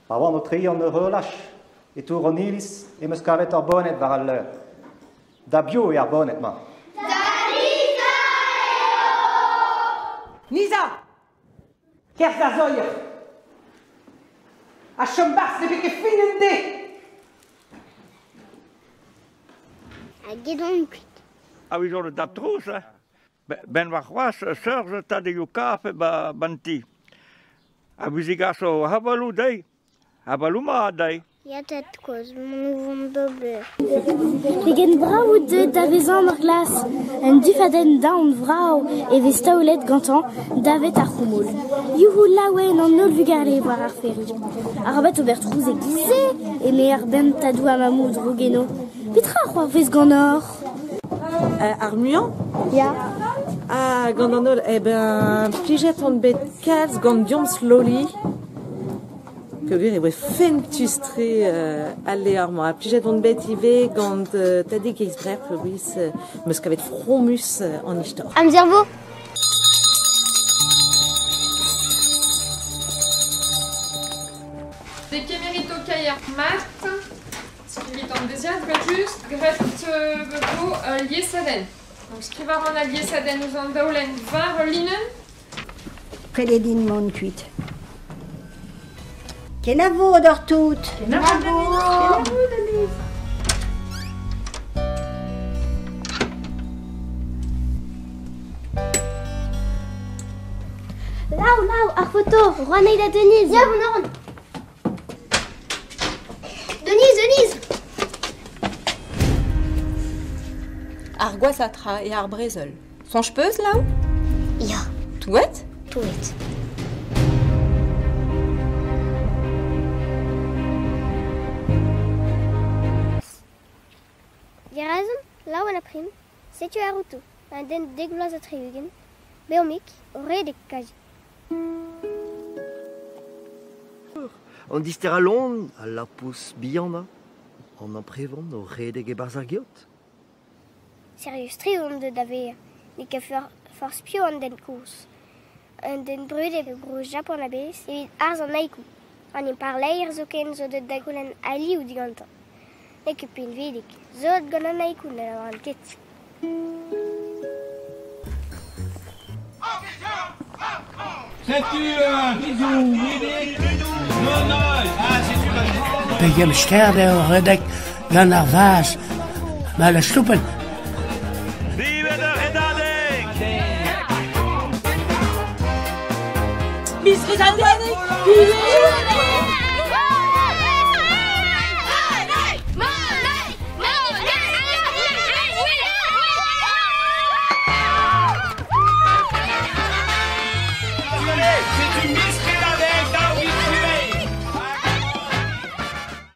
Pa oan o treiñ an horolaj e tour an iliz em eus kavet ur boned war al leur. Da biv eo ar boned-mañ? Da Liza eo! Liza! Kerzh da zoier! Ha chom 'barzh ne vez ket fin en deiz! Hag edon kuit. A vijont da trouz, hein. Ben warc'hoazh seurt tadeioù kafe 'ba 'ban ti. Ha 'vizigaso avaloù dezhi, avaloù mat dezhi. Ya tad-kozh, mont o vont d'ober. Pegen brav out deuet da vezañ ar glas. Un dufadenn daon vrav e vez taolet gantañ davet ar c'houmoul. Youc'hoù laouen an holl vugale war ar ferry. Arabat ober trouz e-giz-se, eme ar bentadoù ha mammoù droug enno. Petra a c'hoarvez ganeoc'h? Ar muiañ? Ya. Ah, gant an holl, eh ben, plijet on bet kalz gant Deomp Slowly. Peogwir e voe fentus-tre al levr-mañ. Ha plijet on bet ivez gant Tadig Eizhbrec'h peogwir 'm eus kavet fromus an istor. Amzer vo? Degemerit ho kaier mat. Skrivit an deziad evel-just. Graet vo ul liesadenn. Donc skrivañ a ran al liesadenn ouzh an daolenn war ul linenn. Ret eo din mont kuit. Kenavo deoc'h tout. Kenavo. Kenavo, Denise. Laou, Laou, ar foto, Roanei da Denise. Ya, mon oran. Denise, Denise. Ar gwashañ tra eo ar brezel. Soñj 'peus, Laou? Ya. Touet? Touet. Dirazomp, laouen ha prim, setu ar oto, un den dek vloaz ha 60, bev-mik, o redek kazi. An disterañ loen, al lapous bihanañ, an amprevan o redek e-barzh ar geot. Sirius-tre on deuet da vezañ. N'eo ket forzh piv an den kozh. Un den brudet e bro Japan a-bezh evit arz an haiku. An impalaer zoken zo deuet da goulenn alioù digantañ. N'eo ket pinvidik, sot gant an haiku ne lavaran ket. Setu rizhoù Redek, Pegen start eo redek gant ar vazh ma la stoupenn. Vivet ar redadeg! Miss Redadeg!